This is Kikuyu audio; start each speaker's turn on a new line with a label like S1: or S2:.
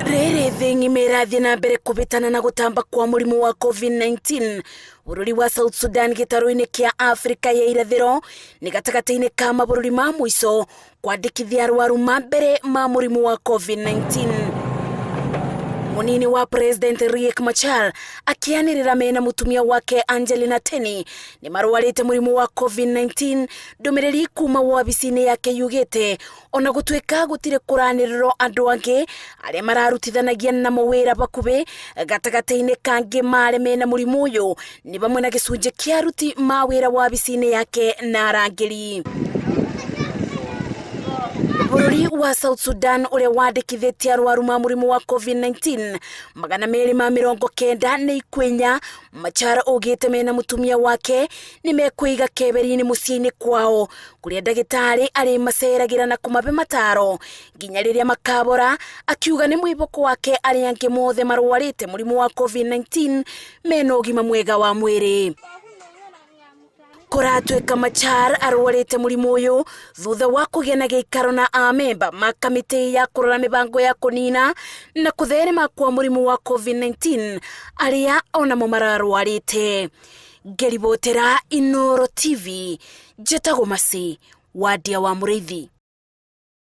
S1: Rĩrĩ thĩ ng'ima ĩrathiĩ na mbere kũbĩtana na gũtamba kwa mũrimũ wa COVID-19, bũrũri wa South Sudan gĩtarũ-inĩ kĩa Afrika ya irathĩro nĩ gatagatĩ-inĩ ka mabũrũri ma mũico kwandĩkithia arwaru ma mbere ma mũrimũ wa COVID-19. Mũnini wa President Riek Machar akĩanĩrĩra mena mũtumia wake Angelina Teny nĩ marwarĩte mũrimũ wa COVID-19. Ndũmĩrĩri kuma wabici-inĩ yake yugĩte ona gũtuĩka gũtirĩ kũranĩrĩrwo andũ angĩ arĩa mararutithanagia namo wĩra bakubĩ gatagatĩ-inĩ kangĩ marĩ mena mũrimũ ũyũ nĩ vamwe na gĩcunjĩ kĩa aruti ma wĩra wabici-inĩ yake na arangĩri. Bũrũri wa South Sudan ũrĩa wandĩkithĩtie arwaru ma mũrimũ wa COVID-19 290 nĩ ikuinya. Machar augĩte mena mũtumia wake nĩ mekwĩiga keberi-inĩ mũciĩ-inĩ kwao kũrĩa ndagĩtarĩ arĩ maceragĩra na kũmabe mataro nginya rĩrĩa makabora, akiuga nĩ mwĩboko wake arĩa angĩ mothe marwarĩte mũrimũ wa COVID-19 mena ũgima mwega wa mwĩrĩ. Kũratuĩka Machar arwarĩte mũrimũ ũyũ thutha wa kũgĩa na gĩikaro na amemba ma kamĩtĩ ya kũrora mĩbango ya kũnina na kũtherema kwa mũrimũ wa COVID-19 arĩa onamo mararwarĩte. Ngeribotera Inooro TV, njĩtagwo Mercy Wandia wa Mũrĩithi.